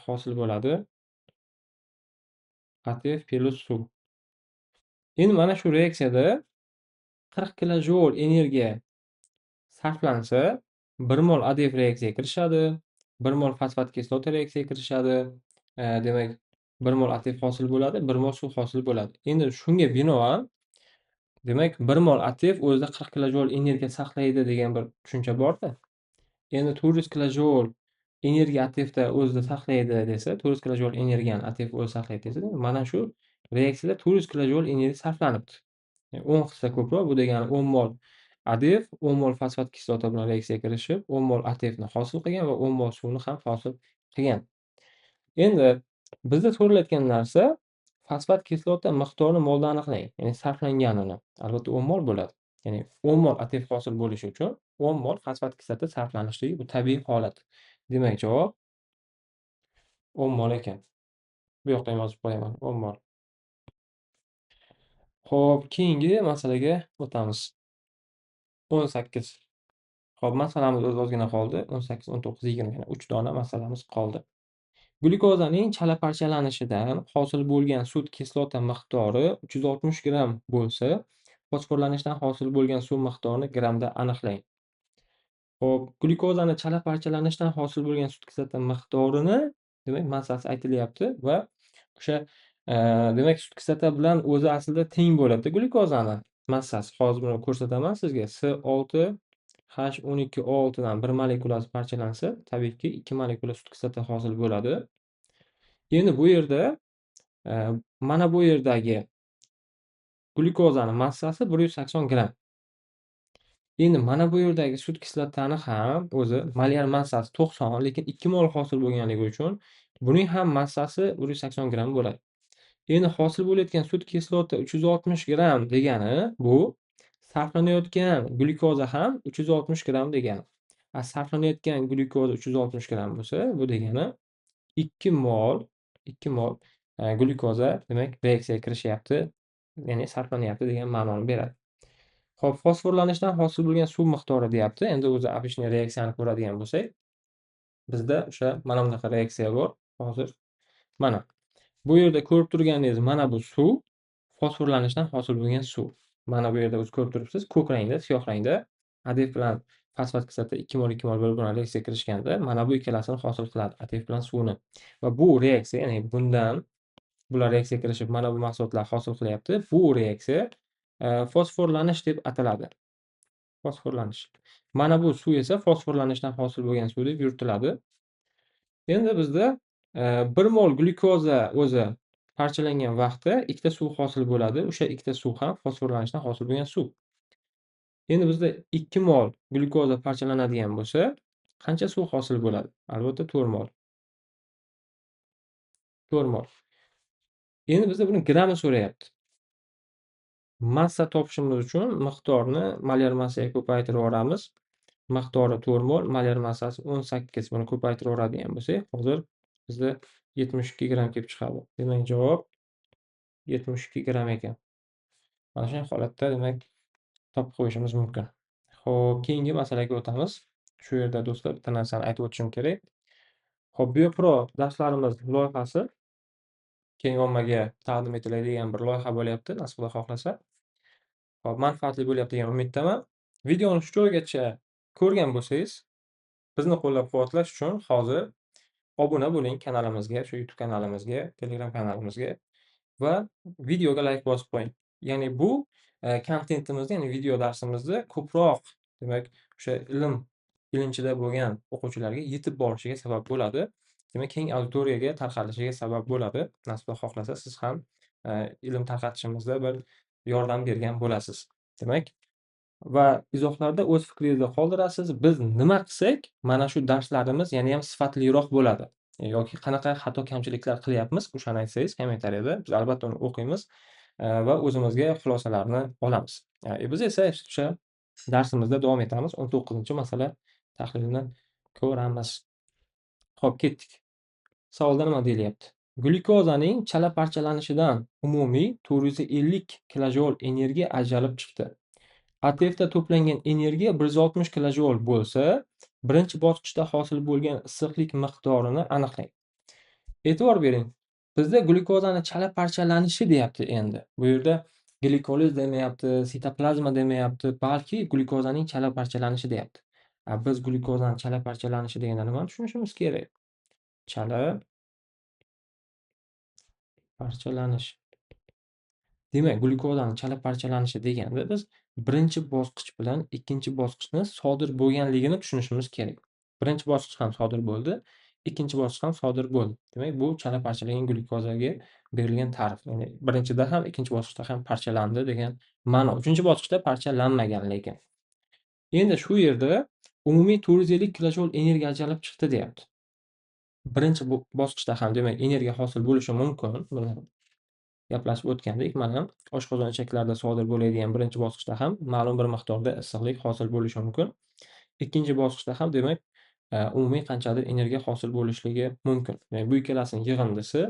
hosil bo'ladi. ATF plus suv. Endi mana shu reaksiyada 40 kilojoul energiya sarflansa, 1 mol ADF reaksiyaga kirishadi, 1 mol fosfat kislota reaksiyaga kirishadi. Demak, 1 mol ATF hosil bo'ladi, 1 mol suv hosil bo'ladi. Endi shunga binoan, demak, 1 mol ATF o'zida 40 kilojoul energiya saqlaydi degan bir tushuncha bor-da. Endi 400 kilojoul energiya ATFda o'zida saqlaydi desa, 400 kilojoul energiyani ATF o'zi saqlaydi desa, mana shu reaksiyada 400 kilojoul energiya sarflanibdi. Yani 10 hissa ko'proq, bu degani 10 mol ADF, 10 mol fosfat kislota bilan reaksiyaga kirishib, 10 mol ATFni hosil qilgan va 10 mol suvni ham hosil qilgan. Endi bizda so'ralayotgan narsa fosfat kislota miqdorini molda aniqlang, ya'ni sarflanganini. Albatta 10 mol bo'ladi. Ya'ni 10 mol ATF hosil bo'lishi uchun 10 mol fosfat kislota sarflanishligi bu tabiiy holat. Demak, javob 10 mol ekan. Bu yoqda ham yozib qo'yaman, 10 mol. Xo'p, keyingi masalaga o'tamiz. 18. Xo'p, masalamiz o'zi ozgina qoldi. 18, 19, 20, yana 3 dona masalamiz qoldi. Glyukozaning chala parchalanishidan hosil bo'lgan sut kislota miqdori 360 gramm bo'lsa, fosforlanishdan hosil bo'lgan suv miqdorini grammda aniqlang. Xo'p, glyukozani chala parchalanishdan hosil bo'lgan sut kislota miqdorini, demak, massasi aytilyapti va o'sha demak, sut kislota bilan o'zi aslida teng bo'ladi glyukozani massasi. Hozir buni ko'rsataman sizga. C6H12O6 dan bir molekulasi parchalansa, tabiiyki 2 molekula sut kislota hosil bo'ladi. Endi bu yerda mana bu yerdagi glyukozani massasi 180 gramm. Endi mana bu yerdagi sut kislotani ham o'zi molyar massasi 90, lekin 2 mol hosil bo'lganligi uchun buning ham massasi 180 gramm bo'ladi. Endi hosil bo'layotgan sut kislota 360 gramm degani bu sarflanayotgan glyukoza ham 360 gramm degani. Sarflanayotgan glyukoza 360 gramm bo'lsa, bu degani 2 mol glyukoza demak reaksiyaga kirishyapti, ya'ni sarflanyapti degan ma'noni beradi. Xo'p, fosforlanishdan hosil bo'lgan suv miqdori deyapti. Endi o'zi обычный reaksiyani ko'radigan bo'lsak, bizda o'sha mana bunaqa reaksiya bor. Hozir mana bu yerda ko'rib turganingiz mana bu suv fosforlanishdan hosil bo'lgan suv. Mana bu yerda o'zi ko'rib turibsiz, ko'k rangda, siyoh rangda ADF bilan fosfat kislota 2 mol 2 mol bir bilan reaksiyaga kirishganda mana bu ikkalasini hosil qiladi, ATF bilan suvni. Va bu reaksiya, ya'ni bundan bular reaksiyaga kirishib mana bu mahsulotlar hosil qilyapti. Bu reaksiya fosforlanish deb ataladi. Fosforlanish. Mana bu suv esa fosforlanishdan hosil bo'lgan suv deb yuritiladi. Endi bizda 1 mol glyukoza o'zi parchalangan vaqtda 2 ta suv hosil bo'ladi. O'sha 2 ta suv ham fosforlanishdan hosil bo'lgan suv. Endi bizda 2 mol glyukoza parchalanadigan bo'lsa, qancha suv hosil bo'ladi? Albatta 4 mol. 4 mol. Endi bizda buni grammi so'rayapti. Massa topishimiz uchun miqdorni molyar massaga ko'paytirib yuboramiz. Miqdori 4 mol, molyar massasi 18. Buni ko'paytirib yuboradigan bo'lsak, hozir bizda 72 gramm kelib chiqadi. Demak, javob 72 gramm ekan. Mana shunday holatda demak topib qo'yishimiz mumkin. Xo'p, keyingi masalaga o'tamiz. Shu yerda do'stlar bitta narsani aytib o'tishim kerak. Xo'p, BioPro darslarimiz loyihasi keng ommaga taqdim etiladigan bir loyiha bo'lyapti, nasib Xudo xohlasa. Xo'p, manfaatli bo'lyapti degan umiddaman. Videoni shu joygacha ko'rgan bo'lsangiz, bizni qo'llab-quvvatlash uchun hozir obuna bo'ling kanalimizga, shu YouTube kanalimizga, Telegram kanalimizga va videoga like bosib qo'ying. Ya'ni bu kontentimizni, ya'ni video darsimizni ko'proq, demak, o'sha ilm ilinjida bo'lgan o'quvchilarga yetib borishiga sabab bo'ladi. Demak, keng auditoriyaga tarqalishiga sabab bo'ladi. Nasib xohlasa siz ham ilm tarqatishimizda bir yordam bergan bo'lasiz. Demak, Va izohlarda o'z fikringizni qoldirasiz. Biz nima qilsak, mana shu darslarimiz yana ham sifatliroq bo'ladi. Yoki qanaqa xato kamchiliklar qilyapmiz, o'shani aytsangiz kommentariyada biz albatta uni o'qiymiz va o'zimizga xulosalarni olamiz. Biz esa o'sha darsimizda davom etamiz. 19-masala tahlilini ko'ramiz. Xo'p, ketdik. Savolda nima deyilyapti? Glyukozaning chala parchalanishidan umumiy 450 kilojoul energiya ajralib chiqdi. ATFda to'plangan energiya 160 kilojoul bo'lsa, birinchi bosqichda hosil bo'lgan issiqlik miqdorini aniqlang. E'tibor bering. Bizda glyukozani chala parchalanishi deyapti endi. Bu yerda glikoliz demayapti, sitoplazma demayapti, balki glyukozaning chala parchalanishi deyapti. Biz glyukozani chala parchalanishi deganda nimani tushunishimiz kerak? Chala parchalanish. Demak, glyukozani chala parchalanishi deganda biz birinchi bosqich bilan ikkinchi bosqichni sodir bo'lganligini tushunishimiz kerak. Birinchi bosqich ham sodir bo'ldi, ikkinchi bosqich ham sodir bo'ldi. Demak, bu chala parchalangan glyukozaga berilgan ta'rif. Ya'ni birinchida ham, ikkinchi bosqichda ham parchalandi degan ma'no. Uchinchi bosqichda parchalanmagan lekin. Endi shu yerda umumiy 450 kilojoul energiya ajralib chiqdi deyapti. Birinchi bosqichda ham demak energiya hosil bo'lishi mumkin. Buni gaplashib o'tgandik. Mana oshqozon ichaklarida sodir bo'ladigan birinchi bosqichda ham ma'lum bir miqdorda issiqlik hosil bo'lishi mumkin. Ikkinchi bosqichda ham demak umumiy qanchadir energiya hosil bo'lishligi mumkin. Demak, bu ikkalasining yig'indisi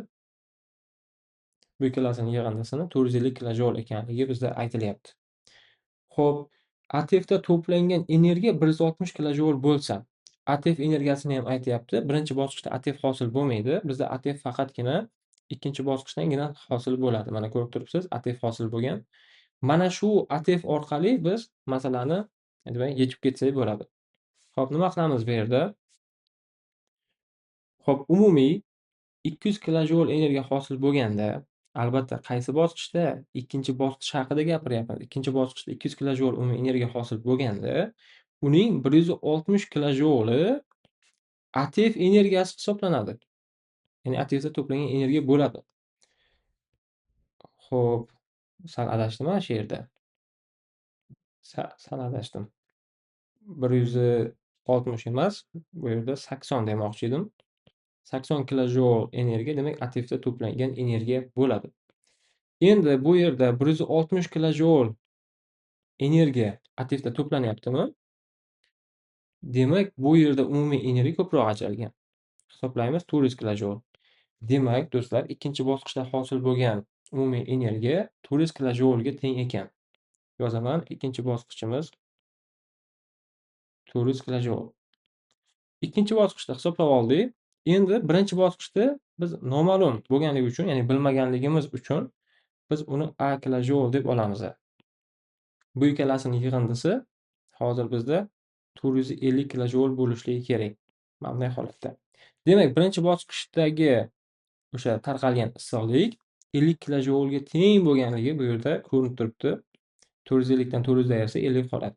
450 kilojoul ekanligi bizda aytilyapti. Xo'p, ATFda to'plangan energiya 160 kilojoul bo'lsa, ATF energiyasini ham aytyapti. Birinchi bosqichda ATF hosil bo'lmaydi. Bizda ATF faqatgina ikkinchi bosqichdangina hosil bo'ladi. Mana ko'rib turibsiz, ATF hosil bo'lgan. Mana shu ATF orqali biz masalani demak yechib ketsak bo'ladi. Xo'p, nima qilamiz bu yerda? Xo'p, umumiy 200 kilojoul energiya hosil bo'lganda, albatta qaysi bosqichda? Ikkinchi bosqich haqida gapiryapmiz. Ikkinchi bosqichda 200 kilojoul umumiy energiya hosil bo'lganda, uning 160 kilojouli ATF energiyasi hisoblanadi. Ya'ni ATFda to'plangan energiya bo'ladi. Xo'p, sal adashdim shu yerda. Sal adashdim. 160 emas, bu yerda 80 demoqchi edim. 80 kilojoul energiya demak ATFda to'plangan energiya bo'ladi. Endi bu yerda 160 kilojoul energiya ATFda to'planyaptimi? Demak, bu yerda umumiy energiya ko'proq ajralgan. Hisoblaymiz 400 kilojoul. Demak, do'stlar, ikkinchi bosqichda hosil bo'lgan umumiy energiya 400 kilojoulga teng ekan. Yozaman, ikkinchi bosqichimiz 400 kilojoul. Ikkinchi bosqichda hisoblab oldik. Endi birinchi bosqichda biz noma'lum bo'lganligi uchun, ya'ni bilmaganligimiz uchun biz uni A kilojoul deb olamiz. Bu ikkalasining yig'indisi hozir bizda 450 kilojoul bo'lishligi kerak. Mana bunday holatda. Demak, birinchi bosqichdagi o'sha tarqalgan issiqlik 50 kilojoulga teng bo'lganligi bu yerda ko'rinib turibdi. 450 dan 400 ayirsa 50 qoladi.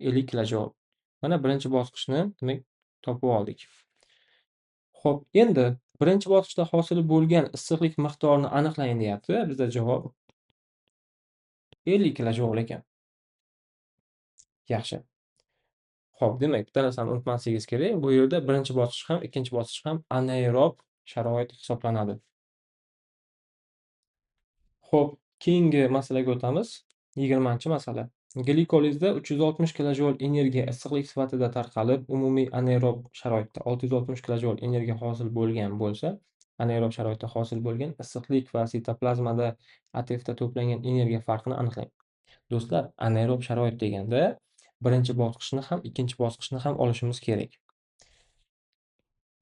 50 kilojoul. Mana birinchi bosqichni demak topib oldik. Xo'p, endi birinchi bosqichda hosil bo'lgan issiqlik miqdorini aniqlang deyapti. Bizda javob 50 kilojoul ekan. Yaxshi. Xo'p, demak, bitta narsani unutmasligingiz kerak. Bu yerda birinchi bosqich ham, ikkinchi bosqich ham anaerob sharoit hisoblanadi. Xo'p, keyingi masalaga o'tamiz. 20-masala. Glikolizda 360 kilojoul energiya issiqlik sifatida tarqalib, umumiy anaerob sharoitda 660 kilojoul energiya hosil bo'lgan bo'lsa, anaerob sharoitda hosil bo'lgan issiqlik va sitoplazmada ATFda to'plangan energiya farqini aniqlang. Do'stlar, anaerob sharoit deganda birinchi bosqichni ham, ikkinchi bosqichni ham olishimiz kerak.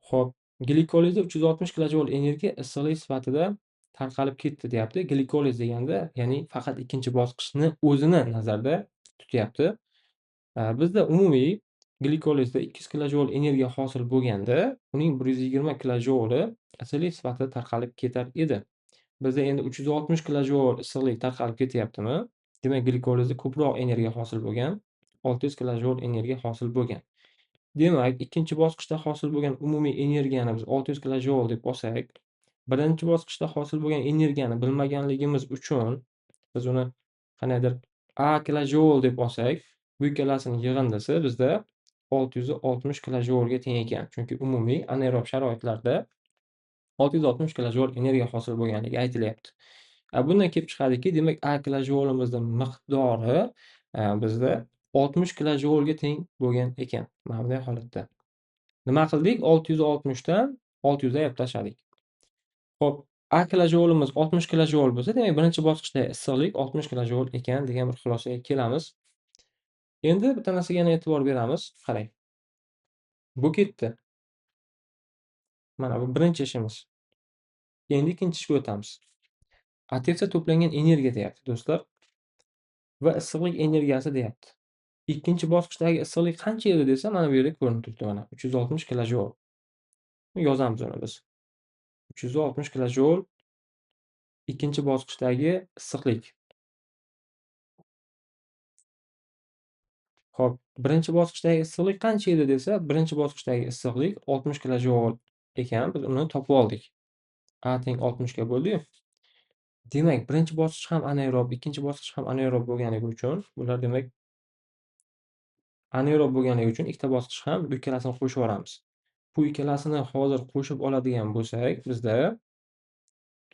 Xo'p, glikolizda 360 kilojoul energiya issiqlik sifatida tarqalib ketdi deyapti. Glikoliz deganda, ya'ni faqat ikkinchi bosqichni o'zini nazarda tutyapti. Bizda umumiy glikolizda 200 kilojoul energiya hosil bo'lganda, uning 120 kilojouli issiqlik sifatida tarqalib ketar edi. Bizda endi 360 kilojoul issiqlik tarqalib ketyaptimi? Demak, glikolizda ko'proq energiya hosil bo'lgan, 600 kilojoul energiya hosil bo'lgan. Demak, ikkinchi bosqichda hosil bo'lgan umumiy energiyani biz 600 kilojoul deb olsak, birinchi bosqichda hosil bo'lgan energiyani bilmaganligimiz uchun biz uni qandaydir A kilojoul deb olsak, Bu ikkalasini yig'indisi bizda 660 kilojoulga teng ekan. Chunki umumiy anaerob sharoitlarda 660 kilojoul energiya hosil bo'lganligi aytilyapti. Bundan kelib chiqadiki, demak, A kilojoulimizning miqdori bizda 60 kilojoulga teng bo'lgan ekan. Mana bunday holatda. Nima qildik? 660 dan 600 ni ayirib tashladik. Xo'p, A kilojoulimiz 60 kilojoul bo'lsa, demak, birinchi bosqichda issiqlik 60 kilojoul ekan degan bir xulosaga kelamiz. Endi bitta narsaga yana e'tibor beramiz. Qarang. Bu ketdi. Mana bu birinchi ishimiz. Endi ikkinchi ishga o'tamiz. ATFda to'plangan energiya deyapti, do'stlar. Va issiqlik energiyasi deyapti. Ikkinchi bosqichdagi issiqlik qancha edi desa, mana bu yerda ko'rinib turibdi mana 360 kilojoul. Yozamiz uni biz. 360 kilojoul ikkinchi bosqichdagi issiqlik. Xo'p, birinchi bosqichdagi issiqlik qancha edi desa, birinchi bosqichdagi issiqlik 60 kilojoul ekan, biz uni topib oldik. A teng 60 ga bo'ldi-yu. Demak, birinchi bosqich ham anaerob, ikkinchi bosqich ham anaerob bo'lganligi uchun, bular demak anaerob bo'lganligi uchun ikkita bosqich ham bu ikkalasini qo'shib yuboramiz. Bu ikkalasini hozir qo'shib oladigan bo'lsak, bizda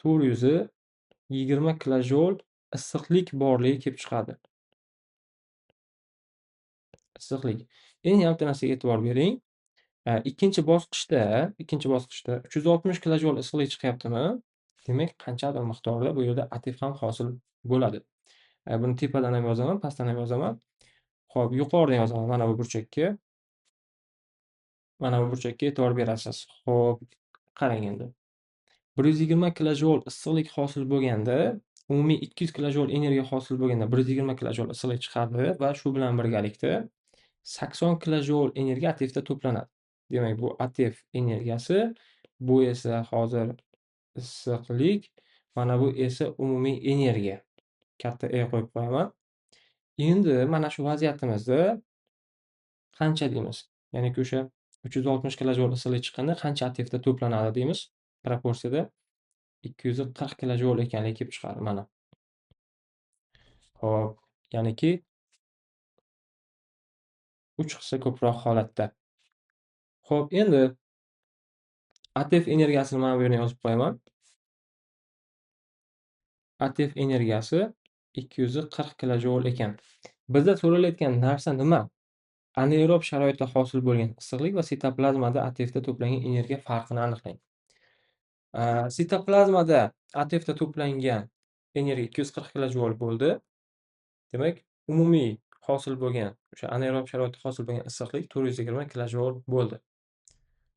420 kilojoul issiqlik borligi kelib chiqadi. Issiqlik. Endi yana bitta narsaga e'tibor bering. Ikkinchi bosqichda 360 kilojoul issiqlik chiqyaptimi? Demak, qanchadir miqdorda bu yerda ATF ham hosil bo'ladi. Buni tepadan ham yozaman, pastdan ham yozaman. Xo'p, yuqoridan yozaman mana bu burchakka. Mana bu burchakka e'tibor berasiz. Xo'p, qarang endi. 120 kilojoul issiqlik hosil bo'lganda, umumiy 200 kilojoul energiya hosil bo'lganda 120 kilojoul issiqlik chiqadi va shu bilan birgalikda 80 kilojoul energiya ATFda to'planadi. Demak, bu ATF energiyasi, bu esa hozir issiqlik, mana bu esa umumiy energiya. Katta E qo'yib qo'yaman. Endi mana shu vaziyatimizda qancha deymiz? Ya'niki o'sha 360 kilojoul issiqlik chiqqanda qancha ATFda to'planadi deymiz? Proporsiyada 240 kilojoul ekanligi kelib chiqadi mana. Xo'p, ya'niki 3 hissa ko'proq holatda. Xo'p, endi ATF energiyasini mana bu yerga yozib qo'yaman. ATF energiyasi 240 kilojoul ekan. Bizda so'ralayotgan narsa nima? Anaerob sharoitda hosil bo'lgan issiqlik va sitoplazmada ATFda to'plangan energiya farqini aniqlang. Sitoplazmada ATFda to'plangan energiya 240 kilojoul bo'ldi. Demak, umumiy hosil bo'lgan, o'sha anaerob sharoitda hosil bo'lgan issiqlik 420 kilojoul bo'ldi.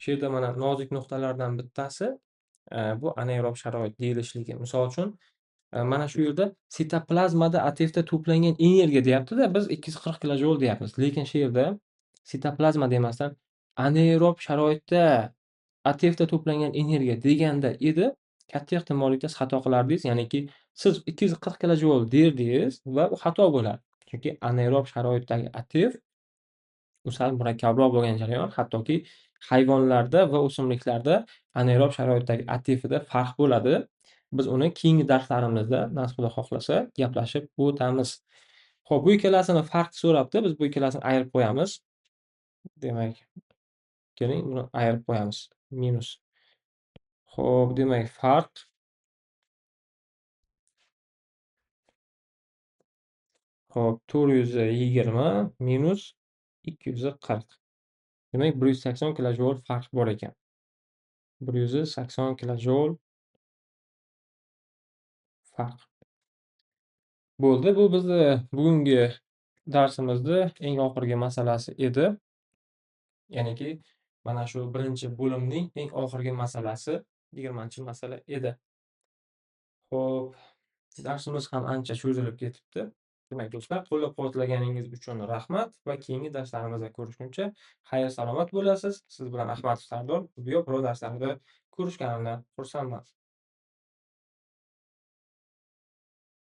Shu yerda mana nozik nuqtalardan bittasi bu anaerob sharoit deyilishligi. Misol uchun, mana shu yerda sitoplazmada ATFda to'plangan energiya deyapti-da, biz 240 kilojoul deyapmiz. Lekin shu yerda sitoplazma demasdan anaerob sharoitda ATFda to'plangan energiya deganda edi, katta ehtimollikda siz xato qilardingiz, ya'niki siz 240 kilojoul derdingiz va u xato bo'lardi. Chunki anaerob sharoitdagi ATF u sal murakkabroq bo'lgan jarayon, hattoki hayvonlarda va o'simliklarda anaerob sharoitdagi ATFda farq bo'ladi. Biz uni keyingi darslarimizda, nasib Xudo xohlasa, gaplashib o'tamiz. Xo'p, bu ikkalasini farq so'rabdi, biz bu ikkalasini ayirib qo'yamiz. Demak, keling, buni ayirib qo'yamiz. Minus. Xo'p, demak, farq xo'p, 420 minus 240. Demak, 180 kilojoul farq bor ekan. 180 kilojoul farq. Bo'ldi. Bu bizni bugungi darsimizda eng oxirgi masalasi edi. Ya'niki mana shu birinchi bo'limning eng oxirgi masalasi 20-masala edi. Xo'p, darsimiz ham ancha cho'zilib ketibdi. Demak, do'stlar, qo'llab-quvvatlaganingiz uchun rahmat va keyingi darslarimizda ko'rishguncha xayr salomat bo'lasiz. Siz bilan Ahmad Sardor, Bio Pro darslarida ko'rishganimdan xursandman.